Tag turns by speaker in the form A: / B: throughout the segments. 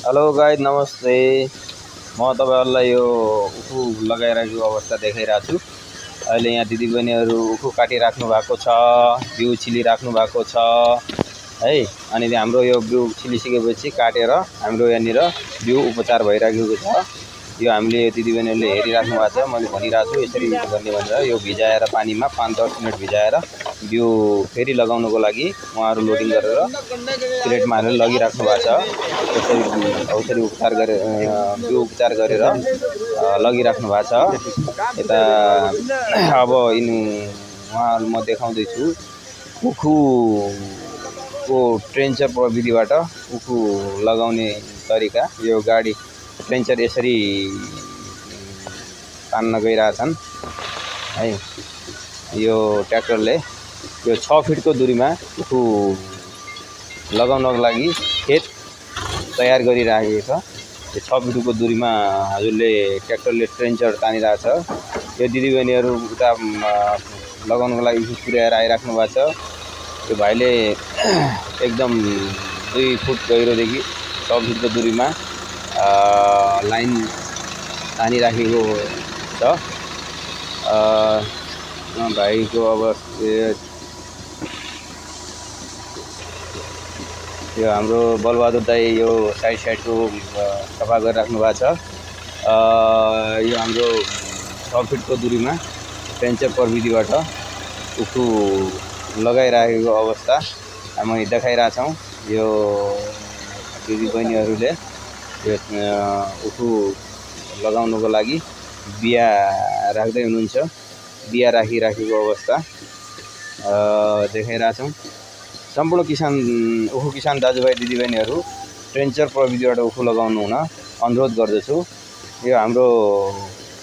A: Hello guys नमस्ते। म तपाईहरुलाई यो उखु लगाइरहेको अवस्था देखाइरहेको छु। अहिले यहाँ दिदीबहिनीहरु उखु काटिराख्नु भएको छ, बिउ छिलिराख्नु भएको छ है। अनि हाम्रो यो बिउ छिलिसकेपछि काटेर हाम्रो यहाँनिर बिउ उपचार भइराखेको छ। यो हामीले दिदीबहिनीहरुले हेरिराख्नु भएको छ। मैले भनिरहेको छु यसरी गर्ने भनेर। यो भिजाएर पानीमा 5-10 मिनेट भिजाएर बिउ फेरि लगाउनको लागि उहाँहरु लोडिङ गरेर प्लेटमा हालेर लगिराख्नु भएको छ। औषधि उपचार गरेर बिउ उपचार गरेर लगिराख्नु भएको छ। यता अब उहाँहरु म देखाउँदै छु उखुको ट्रेन्चर प्रविधिबाट उखु लगाउने तरिका। यो गाडी ट्रेन्चर यसरी तान्न गइरहेछन् है। यो ट्र्याक्टरले यो 6 फिटको दूरीमा उखु लगाउनको लागि खेत तयार गरिराखेको छ। यो 6 फिटको दूरीमा हजुरले ट्र्याक्टरले ट्रेन्चर तानिरहेछ। यो दिदीबहिनीहरु उता लगाउनको लागि पुर्याएर आइराख्नु भएको छ। यो भाइले एकदम 2 फुट गहिरोदेखि 6 फिटको दूरीमा लाइन तानिराखेको छ। भाइको अब यो हाम्रो बलबहादुर दाई यो साइड को सफा गरिराख्नु भएको छ। यो हाम्रो 6 फिटको दूरीमा ट्रेन्चर प्रविधिबाट उखु लगाइराखेको अवस्था हामी देखाइरहेछौं। यो दिदीबहिनीहरुले यो उखु लगाउनको लागि बिया राख्दै हुनुहुन्छ। बिया राखिराखेको अवस्था देखाइरहेछौं। सम्पूर्ण उखु किसान दाजुभाइ दिदीबहिनीहरु ट्रेन्चर प्रविधिबाट उखु लगाउनु हुन अनुरोध गर्दछु। यो हाम्रो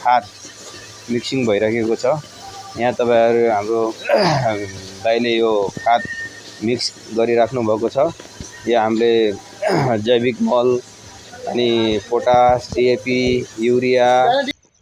A: खाद मिक्सिङ भइराखेको छ। यहाँ तपाईहरु हाम्रो दाइले यो खाद मिक्स गरिराख्नु भएको छ। यो हामीले जैविक मल अनि पोटास, डीएपी, युरिया